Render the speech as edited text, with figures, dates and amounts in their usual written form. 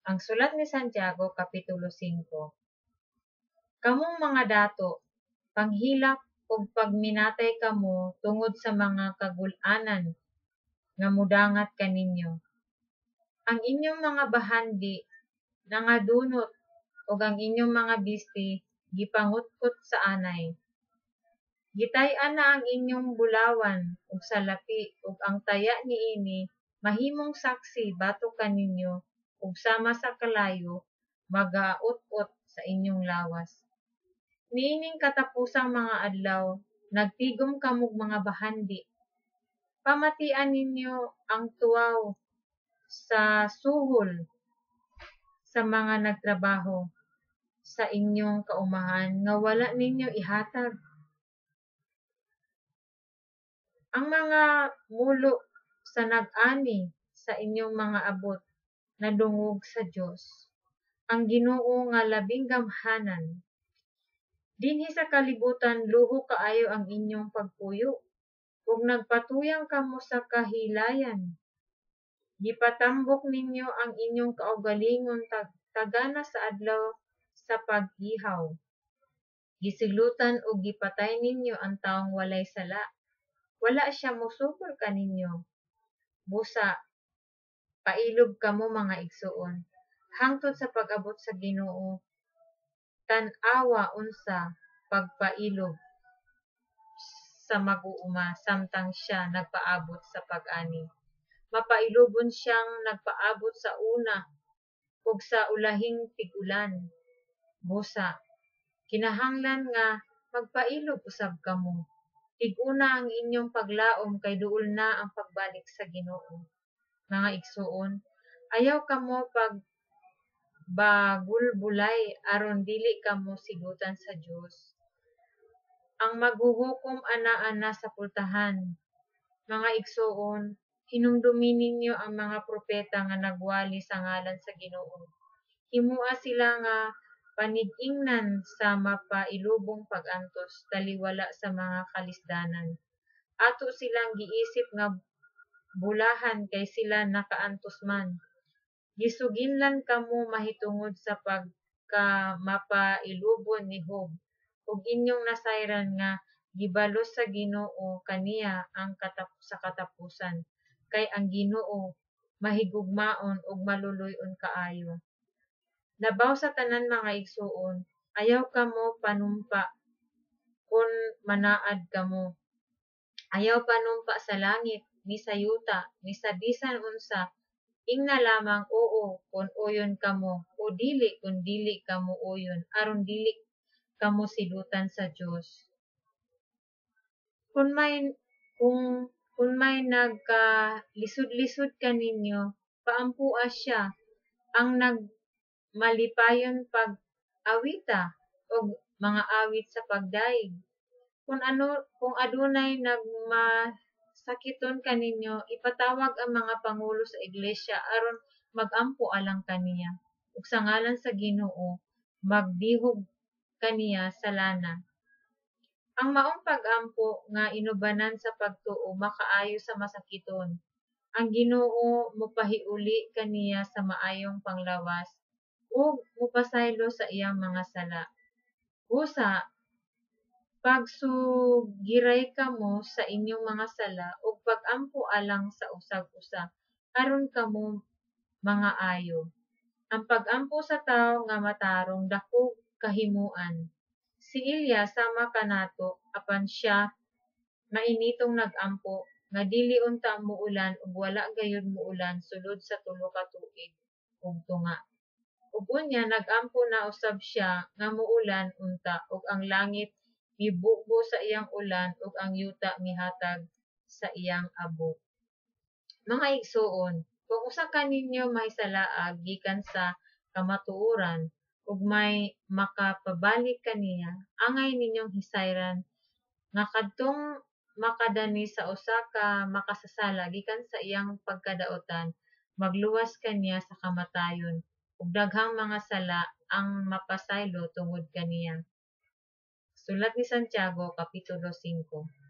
Ang Sulat ni Santiago, Kapitulo 5. Kamong mga dato, panghilak ug pagminatay kamo tungod sa mga kagul-anan nga modangat kaninyo. Ang inyong mga bahandi nangadunot ug ang inyong mga bisti gipangutkot sa anay. Gitay-an na ang inyong bulawan ug salapi ug ang taya niini mahimong saksi batok kaninyo ug sama sa kalayo magaut-ot sa inyong lawas. Niining katapusang mga adlaw nagtigom kamog mga bahandi. Pamatia ninyo ang tuaw sa suhol sa mga nagtrabaho sa inyong kaumahan nga wala ninyo ihatag. Ang mga mulo sa nag-ani sa inyong mga abot nadungog sa Dios, ang Ginoo nga labing gamhanan. Dinhi sa kalibutan luho kaayo ang inyong pagpuyo, ug nagpatuyang kamo sa kahilayan. Gipatambok ninyo ang inyong kaugalingon tagana sa adlaw sa pag-ihaw. Gisilutan ug gipatay ninyo ang tawong walay sala. Wala siya mosukol kaninyo. Busa, pailob kamo, mga igsoon, hangtod sa pag-abot sa Ginoo. Tan-awa unsa pagpailob sa mag-uuma samtang siya nagpaabot sa pag-ani. Mapailobon siyang nagpaabot sa una ug sa ulahing tig-ulan. Busa, kinahanglan nga magpailob usab kamo. Tig-una ang inyong paglaom kay duol na ang pagbalik sa Ginoo. Mga igsoon, ayaw kamo pagbagulbulay aron dili kamo silutan sa Dios. Ang maghuhukom anaa na sa pultahan. Mga igsoon, hinumdumi ninyo ang mga propeta nga nagwali sa ngalan sa Ginoo. Himoa sila nga panig-ingnan sa mapailobong pag-antos taliwala sa mga kalisdanan. Ato silang giisip nga bulahan kay sila nakaantos man. Gisuginlan kamo mahitungod sa pagkamapailobon ni Job, ug inyong nasayran nga gibalos sa Ginoo kaniya ang sa katapusan, kay ang Ginoo mahigugmaon ug maluluy-on kaayo. Labaw sa tanan, mga igsoon, ayaw kamo panumpa kon manaad kamo. Ayaw panumpa sa langit, ni sa yuta, ni sa bisan unsa. Ingna lamang "oo" kon uyon kamo o "dili" kon dili kamo uyon aron dili kamo silutan sa Dios. Kung may nagkalisod-lisod kaninyo, paampoa siya. Ang nagmalipayon, pag-awita og mga awit sa pagdayeg. Kung adunay nagmasakiton kaninyo, ipatawag ang mga pangulo sa iglesia aron mag-ampo alang kaniya ug sa ngalan sa Ginoo magdihog kaniya sa lana. Ang maong pag-ampo nga inubanan sa pagtuo makaayo sa masakiton. Ang Ginoo mopahiuli kaniya sa maayong panglawas ug mopasaylo sa iyang mga sala. Busa, pagsugiray kamo sa inyong mga sala ug pag-ampo alang sa usag usa aron kamo mangaayo. Ang pag-ampo sa tawo nga matarong dakog kahimuan. Si Elias sama kanato, apan siya mainitong nag-ampo nga dili unta muulan ug wala gayud muulan sulod sa 3 ka tuig ug tunga. Ug unya nag-ampo na usab siya nga muulan unta ug ang langit mibubo sa iyang ulan ug ang yuta mihatag sa iyang abot. Mga igsoon, kung usa kaninyo mahisalaag gikan sa kamatuoran ug may makapabalik kaniya, angay ninyong hisayran nga kadtong makadani sa usa ka makasasala gikan sa iyang pagkadaotan, magluwas kaniya sa kamatayon ug daghang mga sala ang mapasaylo tungod kaniya. Sulat ni Santiago, Kapitulo 5.